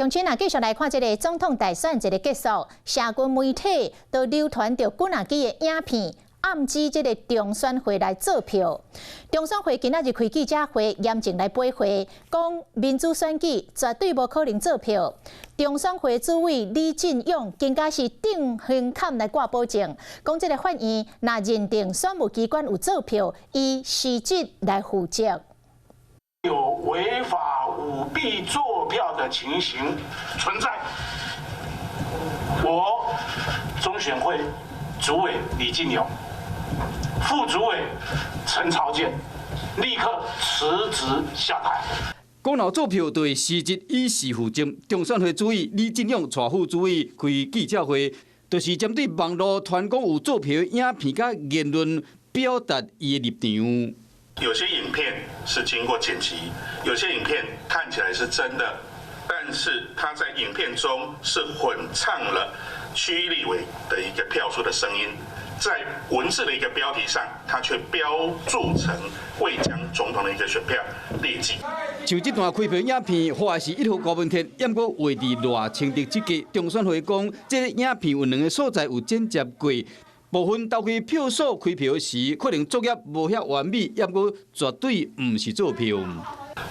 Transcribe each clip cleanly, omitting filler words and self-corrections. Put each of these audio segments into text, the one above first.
鄉親啊，繼續來看這个總統大選一个結束，社群媒體都流傳著幾若支的影片，暗指這个中選會來做票。中選會今仔日開記者會，嚴正來駁回，講民主選舉絕對無可能做票。中選會主委李進勇更加是頂胸坎來掛保證，講這个法院若認定選務機關有做票，伊辭職來負責。有違法舞弊做票的情形存在，我中選會主委李進勇、副主委陳朝建立刻辭職下台。講若做票就會辭職以示負責。中選會主委李進勇帶副主委開記者會，就是針對網路傳講有做票的影片佮言論，表達伊的立場。有些影片是經過剪輯，有些影片看起來是真的，但是他在影片中是混唱了區域立委的一個票數的聲音，在文字的一個標題上，他卻標註成未將總統的一個選票列記。像這段開票影片，畫的是1號柯文哲，毋過畫佇賴清德這個。中選會講，這个影片有兩个所在有剪接過。部分投開票所開票時，可能作業無遐完美，毋過絕對毋是做票。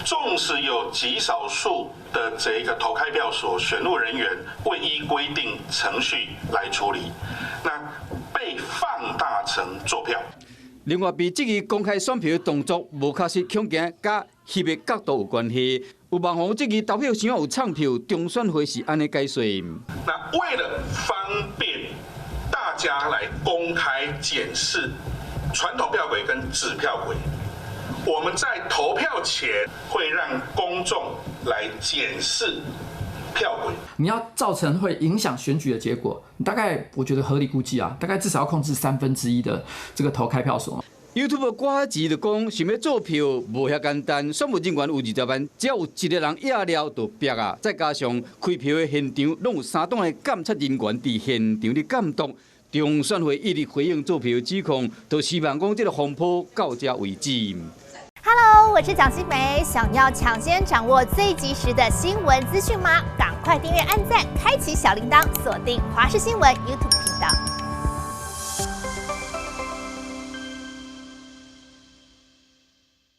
縱使有極少數的這個投開票所選務人員未依規定程序來處理，那被放大成做票。另外，被質疑公開選票的動作無確實，恐驚佮翕的角度有關係。有網紅質疑投票箱有藏票，中選會是按呢解說。那為了方便大家來公開檢視傳統票軌跟紙票軌，我們在投票前會讓公眾來檢視票軌。你要造成會影響選舉的結果，你大概我覺得合理估計啊，大概至少要控制1/3的這個投開票所。 YouTube 歌詞就講，想欲做票無遐簡單，選務人員有20萬，只要有一个人野了就煏啊！再加上開票的現場，攏有三黨的監察人員佇現場咧監督。中選會一直回應做票指控，就希望講這个風波到這為止。 Hello，我是蔣新梅，想要搶先掌握最及時的新聞資訊嗎？趕快訂閱、按讚、開啟小鈴鐺，鎖定華視新聞 YouTube 頻道。